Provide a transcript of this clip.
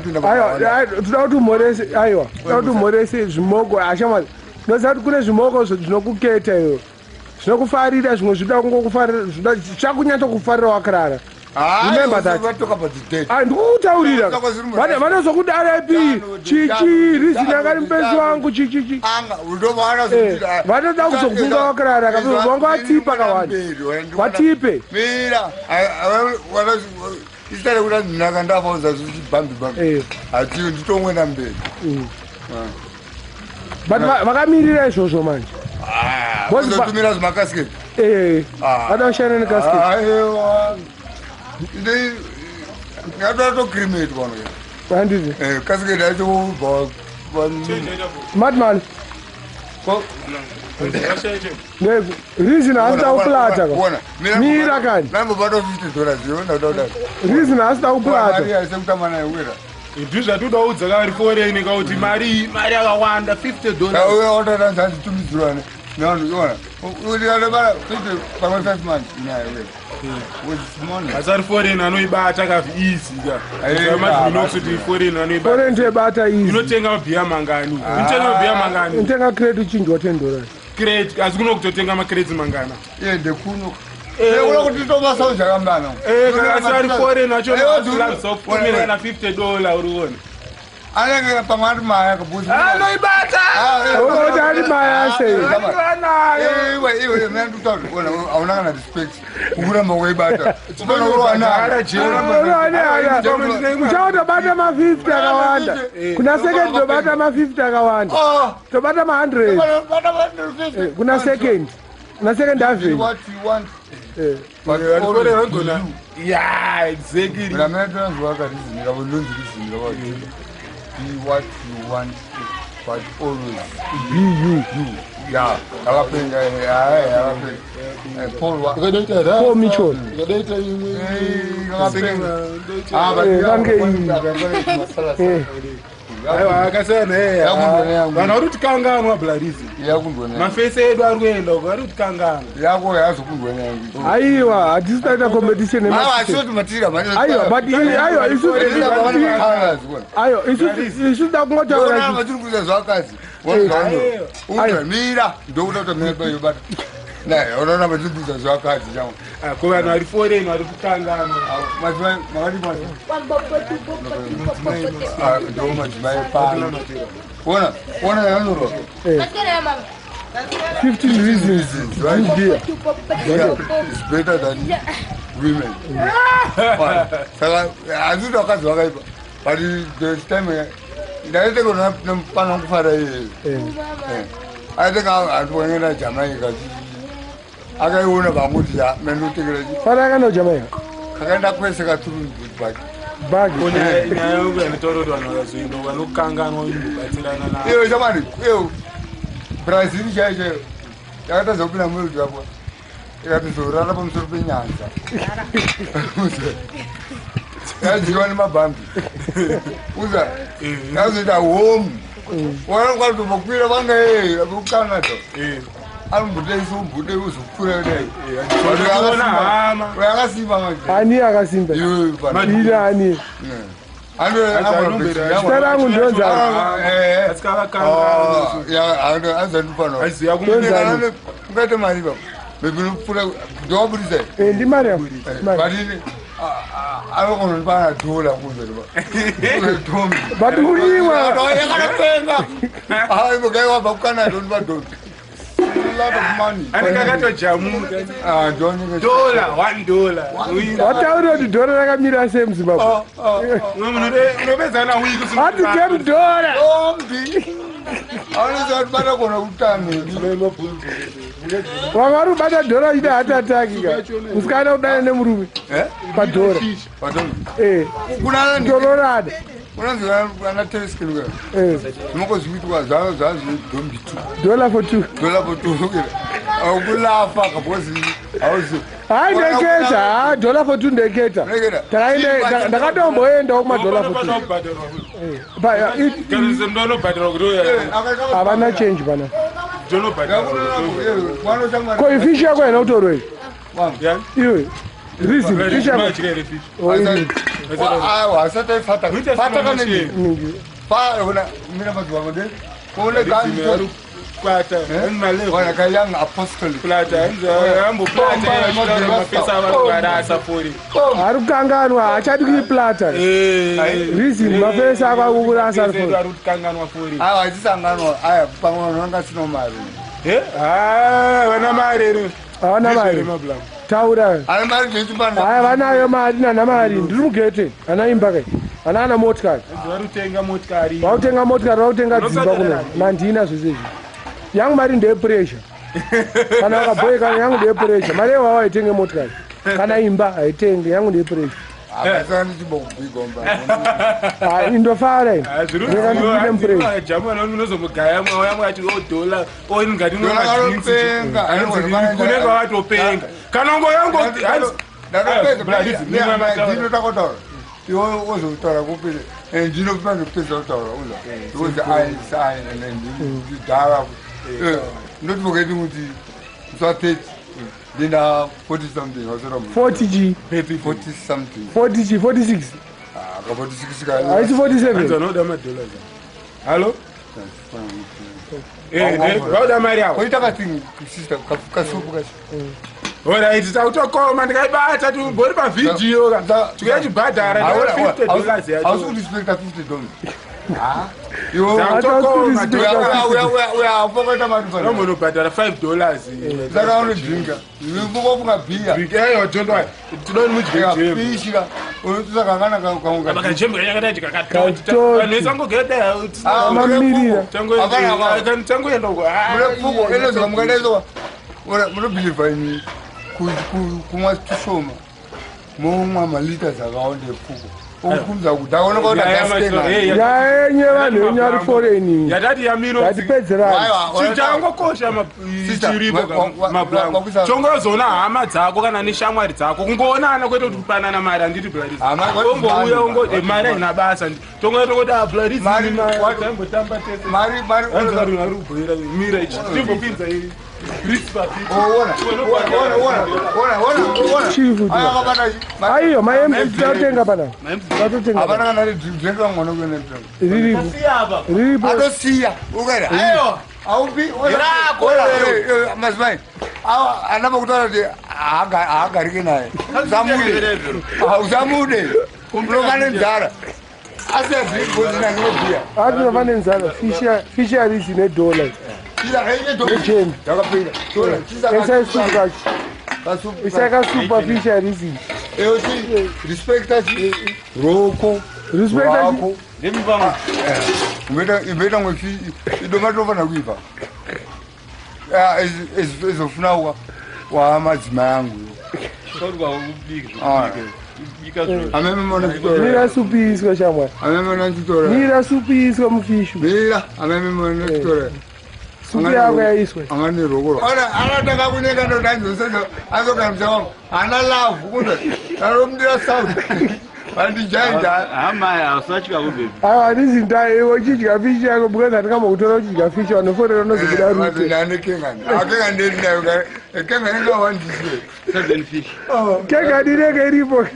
Aiwa, toda kuti umhorese. Aiwa, toda kuti umhorese zvimoko. Ashamwari, unoziva kuti kune zvimoko zvinokuketa iwe, zvinokufarira, zvimwe zvinoda kungokufarira, zvichakunyatsokufarira wakarara. Remember that. Ah, ndikukutaurira, vanozokudara ipi chichi reason yakari mupesi wangu chichichi. Vanoda kuzokufunga wakarara, wanga watipa kawanda, watipe. Mira, isitare kuti ndinaka ndafauza zvichibhambi bhambi, hati nditomwena mberi. But vakamirira izvozvo manje. Tumira zvimakasiketi. Vada kushanda nekasiketi. Aiwa, ngatoatocrimetwa pano. Handiti? Kasiketi acho ubva. Madman reason haasida kuplata. Mira kani. Nambobata $50 iwe ndakuda. Reason haasida kuplata. Sekutamba naye wera. Ndizvo zvatodaudza kavari foreign kauti mari yakawanda, $50. Uya handitumidzirwane nevanhu, iona utikatobara 50 pamwe 5 months naye wera. Asi ari foreign anoibata kavi easy ka kuti foreign anoibata. Foreign toibata easy. Inotenga mabhiya mangani? Inotenga mabhiya mangani? Inotenga crate, uchinjwa $10. Crate, asi kuno kutotenga macrates mangana? Ende kuno kuno kuti tomasaudza kambana. Asi ari foreign acho na $50 uriona. Anenge pamwe ari maya kabuzi. Anoibata. Kuti ari maya sei? Iwe, iwe, mina ndikutaura, ona, hauna kana respect kukuramba waibata. Uchatobata ma50 akawanda kuna second, tobata ma50 akawanda, tobata ma100 kuna second, kuna Second Avenue. What you want. Yeah, exactly. Mina tonzwa kareason kavo, ndonzi reason kavo: be what you want, but always be you. You, yeah, akapenga, hayi, akapenga Paul wa Paul Mitchell. Ikadaita imwe. Akapenga. Kange iyi. Aiwa, akasiyana. Yakundwa neyangu. Vanhu vari kutikanganwa, blarisi. Yakundwa neyangu. Mafesi edu ari kuenda uko, vari kutikanganwa. Yako yazokundwa neyangu. Aiwa, hatisi taita competition. Asoti matira. Aiwa, but aiwa, isu, aiwa, isu da kungotaura. Vachiri kuita zvakadzi. Mira, ndokuda kuti mira yobata naye, unoona vachiri kuita zvakadzi changu. Ko vanhu vari foreign vari kukanganwa. Madzimai makati ndo madzimai pano, ona, ona yakanyorwa. 15 reasons, right? Beer. It's better than women. Saka handiti vakadzi vakaipa, but the time ndaiteka pano kufara iyeyo, aiteka handikuenda Jamaica, akaiona vanguti ya mendotekera. Fara akaenda kuJamaica? Kakaenda kwese katuru baki. Bagi. Ko nyaya yangu yanditaura kuti vanhu vakazoenda vanokanganwa imbobatsirana na Iyo chamani, iyo Brazil chaiyo chaiyo yakatadza kupinda muWorld Cup, ikatozorara pamusoro penyanza, yadyiwa nemabhambi uza, yazoita home wakambokwira vanga kuCanada, anombodai sombodai uzokwira dai. Ona hama. Akasimba manje. Ani akasimba? Iwe. Ine ani? Zita rangu ndonzani? Azandipano. Aziya. Ndonzani? Ungaite mari baba, maybe unopfuura ndowabudisa. Ndimari yako. But anokonondipana dhola kunze dombi. But kudiwa. Yakatopenga aibogai wabva kuCanada undipa dombi, lot of money. Anenge akatojamuka. Ah, ndonenge. Dollar, $1. Wataurira kuti dhora rakamira sei muZimbabwe? Unopedza na wiki. Hati game dhora. Dombi anoziva kuti batagona kutameli. Vanga vari kubata dhora achida heart attack ka, musikana kudana nemurume padhora. Kuna Tororada. Unonzi ana teleskin. Zvinongozviitwa zvazvedombi two. Dollar for two. Dollar for two aukulafa because hauzi. Hayi, ndeketa ha, dollar for two ndeketa. Ndeketa. Takaende, ndakatomboendawo kumadollar for two. Ndonobhadharwa kuti Havana change pana. ndonobhadharwa. Ko ifishi yako haina kutorwa iyi? Iwe reason, fish yako. Oh, iri. Asati aifata Muite fata slow kana motion. ndi fa ona mina mazuva ande une gangi Plata, ona ka young apostolic plata, amboplata mapesa avanhu fori. Ari kukanganwa, haachadi kuiplata. Reason mafesi ako akukurasa ari fori. Ari kukanganwa fori. Aiwa, achisanganwa aya, pamwe vanhu vanga sino mari. Vana mari ere. Havana mari, taura. Ane mari zvechipana. Haya, vanayo mari nana mari, ndiri mugete, ana imba kai, ana ana motikari. Vari kutenga motikari. Vakutenga motikari, vakutenga dzimba kuno nandina zvese izvi. Yangu mari ndeyepuresha, kana wakabhoekana, yangu ndeyepuresha. Mari yewawo haitenge motikari kana imba, haitenge. Yangu ndeyepuresha. Akasaka ndichimbokubigomba. Indofara ini. Reka ndipinde mupuresha. Jamani, unozomugaya mwa yamwe ati odhola Dola vanopenga. Kunenge vatopenga kana ungoyango. Ndinotakotaura, iwe wozotaura kupinde, ndinopa ndokupedza kutaura uza because ndidhara ndoti voketi kuti musa 30 ndina 40 something wasora. 40 g. 40 something. 40 g, 46. Ka 46. Haisi 47. Anoda madhola. Hallo, vauda mari avo. Koita kathing sister, kasupu kacho. Alright, takutokoma ndikaibata timbori pavhidhiyo ka tikachibhadhara $50 yacho. Hausi kurespecta $50. Takutokoma. Uyafokaita mari. Unombonobhadhara $5. Saka unodrinka wafunga bhiya. Aiwa, tondwa tidoni mudye jembe. Fishika unotisakangana kamwe. Pakajembe kanyakadai. Kakatoti. Vanhu vesangogeda. Mamirira. Tangoenda uko. Mune pfuko inozoka mukadaisoka munobhilivha ini kumwa tushoma, momwa malitas akawanda epfuko okukumza kudhaka unokaona. Yaenye vanhu venyu ari foreign. Yatati yamiro. Ngatipedzerani. Chichangokosha Sister, chiripo mablango. wakuisa- Chongozoona hama dzako kana neshamwari dzako, kungoonana kwete kuti kupanana mari, handiti? Hama- what is Bladisongouya money, ungo man? What is mari money? haina basa, tongoya tongoti Mari- what- abladisambotamba tese. Mari mari. Hanzi vari kubhoera mira ichi timbopinza iri. Ona, ona, ona, ona, ona, ona. Chief, Aya, akabata chi- Aiyo, maemzi tinotenga pana, tatotenga. Hapana kana drink mwana kuenda drink. Riripo, riripo. Atosiya ukaenda, aiwa, aupi. Rako. Madzimai awa anapa kutaura kuti haagariki naye, usamude. Usamude, unofa nenzara asiya drink bozina ndinobhiya. Atinova nenzara, fisheries nedhola. Nejembe. Yakapinda. Isai supu kacho, isai kasupa fisheries. Eoti respecta chi roko. Respecta chi- rwako. Imboita mwefi idoma tinofanira kuibva ezofuna wa madzimai angu. Ameme. Mira supu iswe, shamwari. Ameme chitora. Mira supu iswe mufishu. Mira, ameme chitora. Supu yako yaiswe. Angane roko ona anatanga kunyenga ndodanzosezo azogamusa wangu hana lavhu kuno anomudira south vandijaija. Hamai hausatya kubhebi. Aiwa, handisi ndaiwe uchidya fishi yako because handingambokutora uchidya fishi, vanoforera unozobuda rute. Akengani akengani ndendinayo kengani ngawandisiwe. Seven fish. Kengani inenge iripo.